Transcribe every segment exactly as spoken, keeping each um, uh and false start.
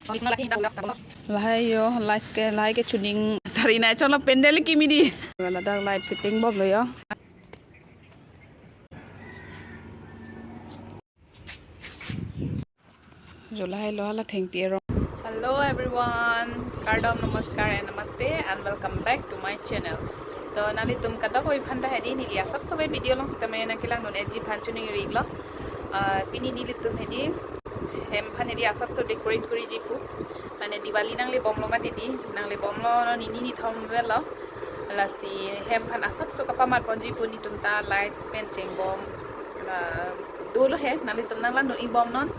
Lahai jo, light ke, lahai ke chuning. Sari nai cholo pandal kimi di. Ladak light fitting bomlo jo. Jo lahai lo hala thengpi arong. Hello everyone, kardom, namaskar and namaste and welcome back to my channel. To nanglitum kadokave aphan ta hedi neli asapso video along sitame nangkelangdun-eji aphan choningri iklo. Ah, pini nelitum hedi hem aphan hedi asapso decorate koriji pu. Mane Diwali nanglebomlo mati di, nanglebomlo, non nini nithom avelo. Lasi hem aphan asapso kapamat ponji pu netum ta lights pen chengbom. Ah, dolo he, nanglitum nanglangdun-ibom non.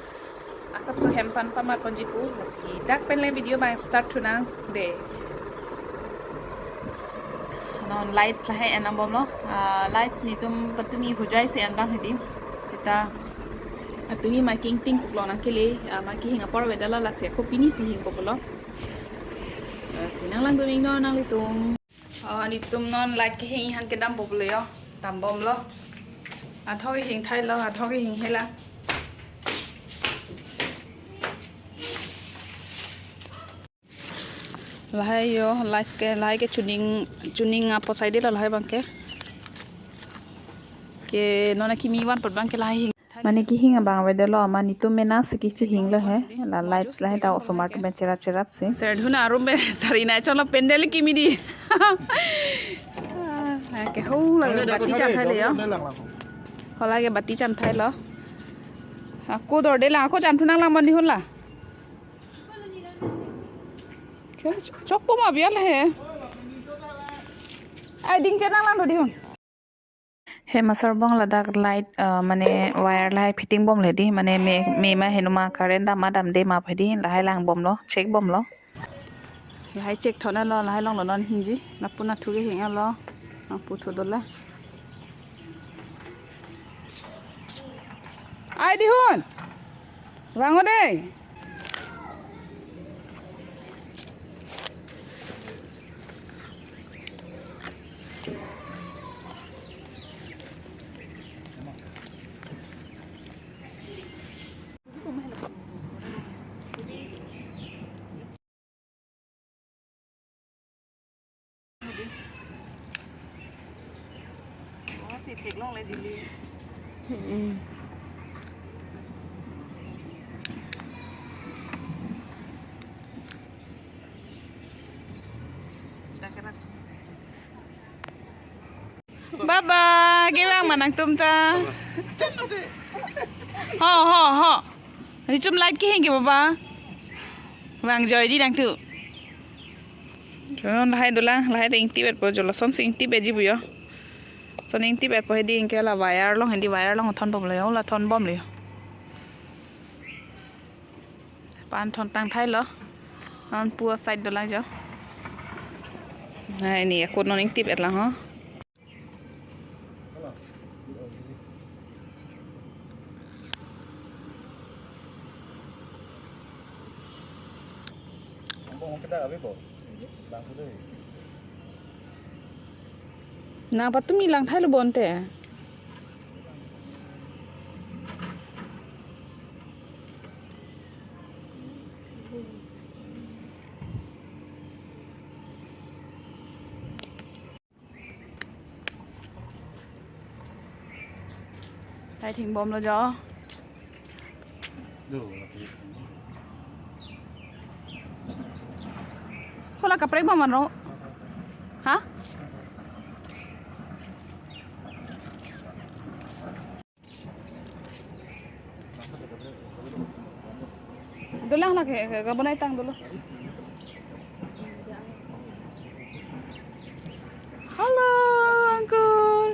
Asapso hem aphan pamat ponji pu. Lasi dak pen le video abang start thunang de. Non lights lahai en-an bomlo. Ah, lights netum patumi hujai si en abang hedi. Seta patumi ma kingting kuklong nangkele, ah, ma kehing apor avedetlo, lasi ako pini si hingpo pulo. Ah, si nanglangdun-iknon nanglitum. Ah, netum non light kehing aphan kedambomlo jo. Dambomlo. Athok kehing thailo, athok kehing hela. Lahai jo, light ke, lahai ke chuning, chuning apot saidelo lahai abang ke. Ke non akimi vanpot abang ke lahai hing. Mane kehing abang avedetlo, ma netum mena si kechehinglo he. La lights lahai ta osomar atum pen cherap cherap si. Serdhuna arum pen sari nai cholo pandal kimi di. Ah, ke ho lake bati cham thailo jo. Ho lake bati cham thailo. Ako dorde lang, ako cham thu nanglang mon dihun la. Ke chokpo ma bial he. Ai ding che nanglangdun dihun. Hem asarbong ladak light, ah, mane wire lahai fitting bomlo hedi, mane me, me ma henu ma current dam ma damde ma hedi, lahai langbomlo, check bomlo. Lahai check thon-etlo, lahai longlo non hingji, lapu nathu kehing-etlo, lapu thu dola. Ai dihun. Vang-o dei. Baba, kevang ma nangtum ta. Ho, ho, ho. Richum light kehing ke baba. Vang joi di nangtum. Chon lahai dolang, lahai ta ingtip-etpo jo, lason si ingtip-etji pu jo. Son ingtip-etpo hedi, anke la wire along, hedi wire along thonbomlo jo, la thonbomlo jo. Pan thon tang thailo. Non pu side dolang jo. Lahai ni akut non ingtip-et lang ho. Nang patumi lang thailo bonte. Lahai thingbomlo jo. Hala kaprek bom anro. Ha? Dolang lake, kabonai tang dolo. Hello, uncle.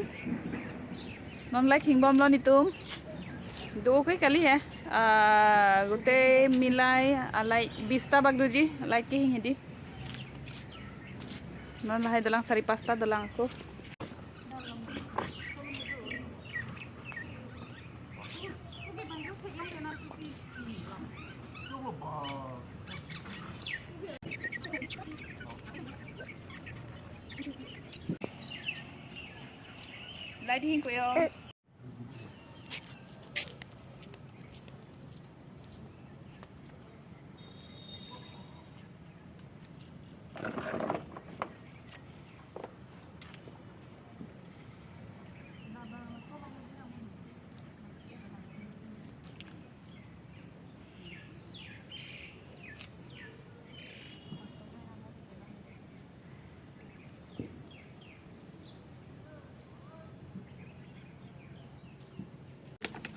Non light hingbomlo netum. Do koi kali he. Ah, gotei milai, ah, light bista bak doji, light kehing hedi. Non lahai dolang sari pasta dolang ako. Light hing ko yo.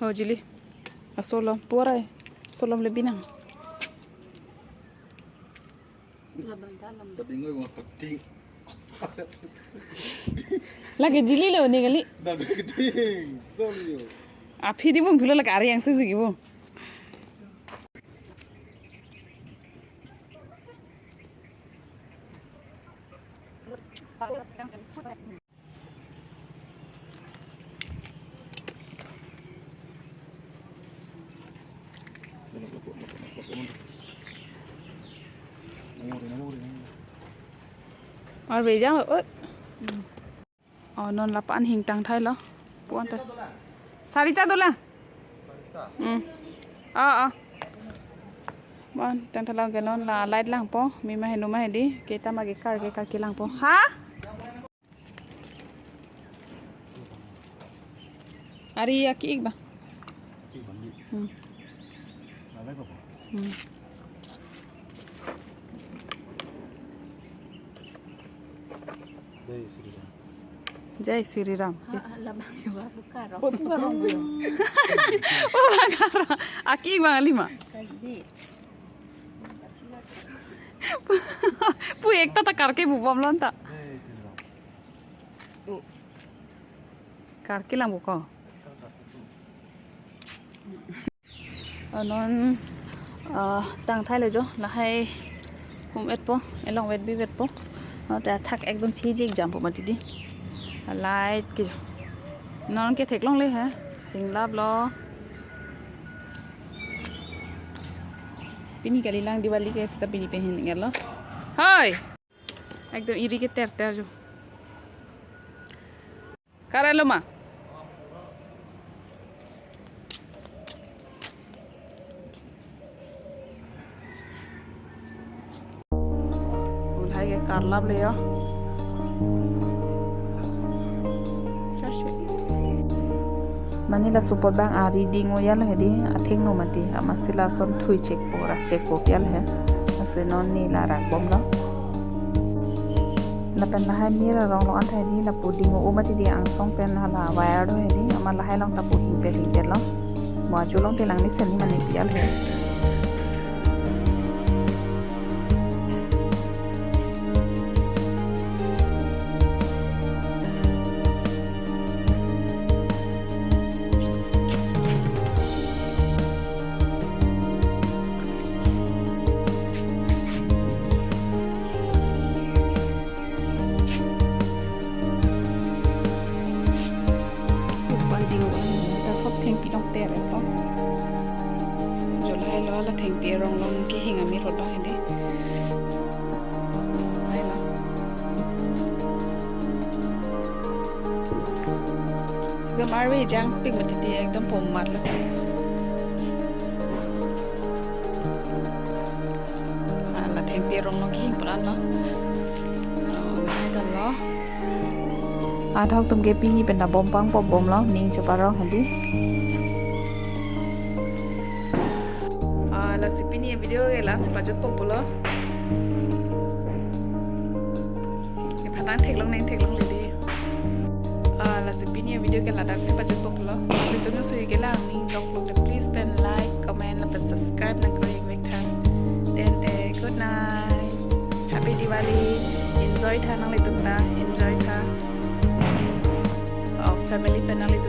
Oh, jili. Asolom, puarai. Solom le binang. Tabingoi mo pating. Lake jili lo ne kali. Tabing ding, solyo. Aphi di bung thula lake ari yang sisi ki bung. Arve jang, oi. Oh, non lapu-an hing tangthailo. Puan ta. Sarita dolang. Hmm. Oh, oh. Bon, tangthailo ke non la light langpo. Mima henu ma hedi. Kita magi kar ke kar kelangpo. Ha? Ari aki ik ba. Hmm. Hmm. Jai Shri Ram. Jai Shri Ram. Ah, ah, labang iwa buka rong. Oh, buka rong. Oh, buka rong. Aki ik bang alima. Kaidi. Pu ekta ta karke bubom lon ta. Karke lang buko. Oh, non, ah, tangthailo jo, lahai hum etpo, elong vet bi vetpo. Oh, ta thak ekdom chiji jam po mati di. Light ke. Non ke theklongle he. Hinglaplo. Pini kali lang Diwali ke seta pini pen hin ngelo. Hoi. Ekdom iri ke ter ter jo. Karalo ma? Ulhai ke karlaplo yo. Mane laso apot bang ari ding-o ya lo hedi, athengno mati, amatsi lason thui chekpo, rak chekpo pial he. Lasi non ne la rakbomlo. Lapen lahai mir arong along an ta hedi lapu ding-o mati di, angsong pen hala wire do hedi, amat lahai along ta pu hingpet hingpetlo. Mo ajo along te lang ni seni mane pial he. Upan ding upan ta sop thengpi dong ter epo. Jolai lo la thengpi arong along kehing amir rot bang hedi. Hai lo. Ekdom arve jangpik mati di, ekdom pom matlo. Ah, la thengpi arong along kehing pran lo. Oh, lahai dam lo. Athak atum ke pini pen ta bom pangpo bomlo, ning cheparong hedi. Ah, lasi pini video ke la-ansi pajutpo pulo. Ephatang theklong neng theklongle di. Ah, lasi pini video ke ladak si pajutpo pulo. Video no sui ke lang ning dok lo de, please pen like, comment lapen subscribe nang kori vek tha. Then, eh, good night. Happy Diwali. Enjoy tha nanglitum ta. Enjoy tha. Oh, family pen nanglitum